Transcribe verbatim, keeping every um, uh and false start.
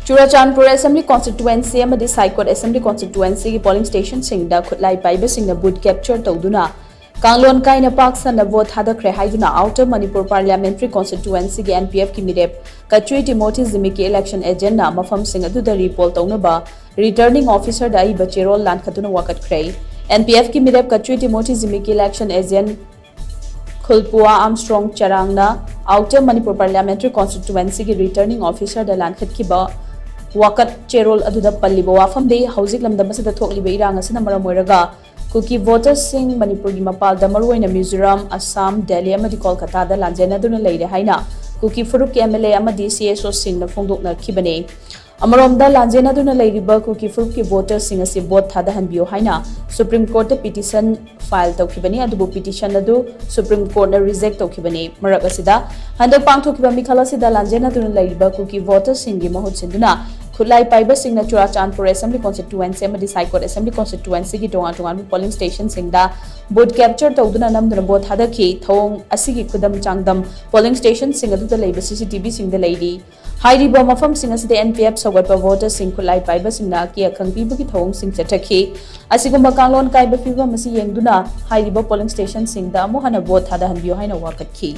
Churachandpur Assembly Constituency ꯑꯃꯗꯤ ꯁꯥꯏꯀꯣꯠ Assembly Constituency ꯒꯤ polling station ꯁꯤꯡꯗ ꯈꯨꯠꯂꯥꯏ ꯄꯥꯏꯕꯁꯤꯡꯅ booth capture ꯇꯧꯗꯨꯅ ꯀꯥꯡꯂꯣꯟ ꯀꯥꯏꯅ ꯄꯥꯛ ꯁꯟꯅ vote ꯊꯥꯗꯈ꯭ꯔꯦ ꯍꯥꯏꯗꯨꯅ Outer Manipur Parliamentary Constituency ꯒꯤ N P F ꯀꯤ ꯃꯤꯔꯦꯞ ꯀꯆꯨꯏ ꯇꯤꯃꯣꯊꯤ ꯖꯤꯃꯤꯀꯤ election agent ꯅ ꯃꯐꯝꯁꯤꯡ ꯑꯗꯨꯗ repoll ꯇꯧꯅꯕ returning officer ꯗ ꯑꯏꯕ ꯆꯦꯔꯣꯜ ꯂꯥꯟꯈꯠꯇꯨꯅ ꯋꯥꯀꯠꯈ꯭ꯔꯦ꯫ N P F ꯀꯤ ꯃꯤꯔꯦꯞ ꯀꯆꯨꯏ ꯇꯤꯃꯣꯊꯤ ꯖꯤꯃꯤꯀꯤ election agent ꯈꯨꯜꯄꯨꯋꯥ ꯑꯥꯔꯝꯁꯇ꯭ꯔꯣꯡ ꯆꯔꯥꯡꯅ Outer Manipur Parliamentary Constituency ꯒꯤ returning officer ꯗ ꯂꯥꯟꯈꯠꯈꯤꯕ ꯋꯥꯀꯠ ꯆꯦꯔꯣꯜ ꯑꯗꯨꯗ ꯄꯜꯂꯤꯕ ꯋꯥꯐꯝꯗꯤ, ꯍꯧꯖꯤꯛ ꯂꯝꯗꯝ ꯑꯁꯤꯗ ꯊꯣꯛꯂꯤꯕ ꯏꯔꯥꯡ ꯑꯁꯤꯅ ꯃꯔꯝ ꯑꯣꯏꯔꯒ ꯀꯨꯀꯤ votersꯁꯤꯡ ꯃꯅꯤꯄꯨꯔꯒꯤ ꯃꯄꯥꯟꯗ, ꯃꯔꯨꯑꯣꯏꯅ ꯃꯤꯖꯣꯔꯥꯝ, ꯑꯁꯥꯝ, ꯗꯦꯜꯂꯤ ꯑꯃꯗꯤ ꯀꯣꯜꯀꯇꯥꯗ ꯂꯥꯟꯖꯦꯟꯅꯗꯨꯅ ꯂꯩꯔꯦ ꯍꯥꯏꯅ ꯀꯨꯀꯤ ꯐꯨꯔꯨꯞꯀꯤ M L A ꯑꯃꯗꯤ C S Oꯁꯤꯡꯅ ꯐꯣꯡꯗꯣꯛꯅꯈꯤꯕꯅꯤ꯫ ꯑꯃꯔꯣꯝꯗ, ꯂꯥꯟꯖꯦꯟꯅꯗꯨꯅ ꯂꯩꯔꯤꯕ ꯀꯨꯀꯤ ꯐꯨꯔꯨꯞꯀꯤ votersꯁꯤꯡ ꯑꯁꯤ vote ꯊꯥꯗꯍꯟꯕꯤꯌꯨ ꯍꯥꯏꯅ Supreme Courtꯇ petition file ꯇꯧꯈꯤꯕꯅꯤ, ꯑꯗꯨꯕꯨ petition ꯑꯗꯨ Supreme Courtꯅ reject ꯇꯧꯈꯤꯕꯅꯤ꯫ ꯃꯔꯛ ꯑꯁꯤꯗ, ꯍꯟꯗꯛ ꯄꯥꯡꯊꯣꯛꯈꯤꯕ ꯃꯤꯈꯜ ꯑꯁꯤꯗ ꯂꯥꯟꯖꯦꯟꯅꯗꯨꯅ ꯂꯩꯔꯤꯕ ꯀꯨꯀꯤ votersꯁꯤꯡꯒꯤ ꯃꯍꯨꯠ ꯁꯤꯟꯗꯨꯅ ꯈꯨꯠꯂꯥꯏ ꯄꯥꯏꯕꯁꯤꯡꯅ ꯆꯨꯔꯥꯆꯥꯟꯄꯨꯔ Assembly Constituency ꯑꯃꯗꯤ ꯁꯥꯏꯀꯣꯠ Assembly Constituencyꯒꯤ ꯇꯣꯉꯥꯟ ꯇꯣꯉꯥꯟꯕ polling stationꯁꯤꯡꯗ booth capture ꯇꯧꯗꯨꯅ ꯅꯝꯗꯨꯅ vote ꯊꯥꯗꯈꯤ꯫ ꯊꯧꯑꯣꯡ ꯑꯁꯤꯒꯤ ꯈꯨꯗꯝ ꯆꯥꯡꯗꯝ polling stationꯁꯤꯡ ꯑꯗꯨꯗ ꯂꯩꯕ C C T Vꯁꯤꯡꯗ ꯂꯩꯔꯤ꯫ ꯍꯥꯏꯔꯤꯕ ꯃꯐꯝꯁꯤꯡ ꯑꯁꯤꯗ N P F ꯁꯧꯒꯠꯄ votersꯁꯤꯡ ꯈꯨꯠꯂꯥꯏ ꯄꯥꯏꯕꯁꯤꯡꯅ ꯑꯀꯤ ꯑꯈꯪ ꯄꯤꯕꯒꯤ ꯊꯧꯑꯣꯡꯁꯤꯡ ꯆꯠꯊꯈꯤ꯫ ꯑꯁꯤꯒꯨꯝꯕ ꯀꯥꯡꯂꯣꯟ ꯀꯥꯏꯕ ꯐꯤꯕꯝ ꯑꯁꯤ ꯌꯦꯡꯗꯨꯅ ꯍꯥꯏꯔꯤꯕ polling stationꯁꯤꯡꯗ ꯑꯃꯨꯛ ꯍꯟꯅ vote ꯊꯥꯗꯍꯟꯕꯤꯌꯨ ꯍꯥꯏꯅ ꯋꯥꯀꯠꯈꯤ꯫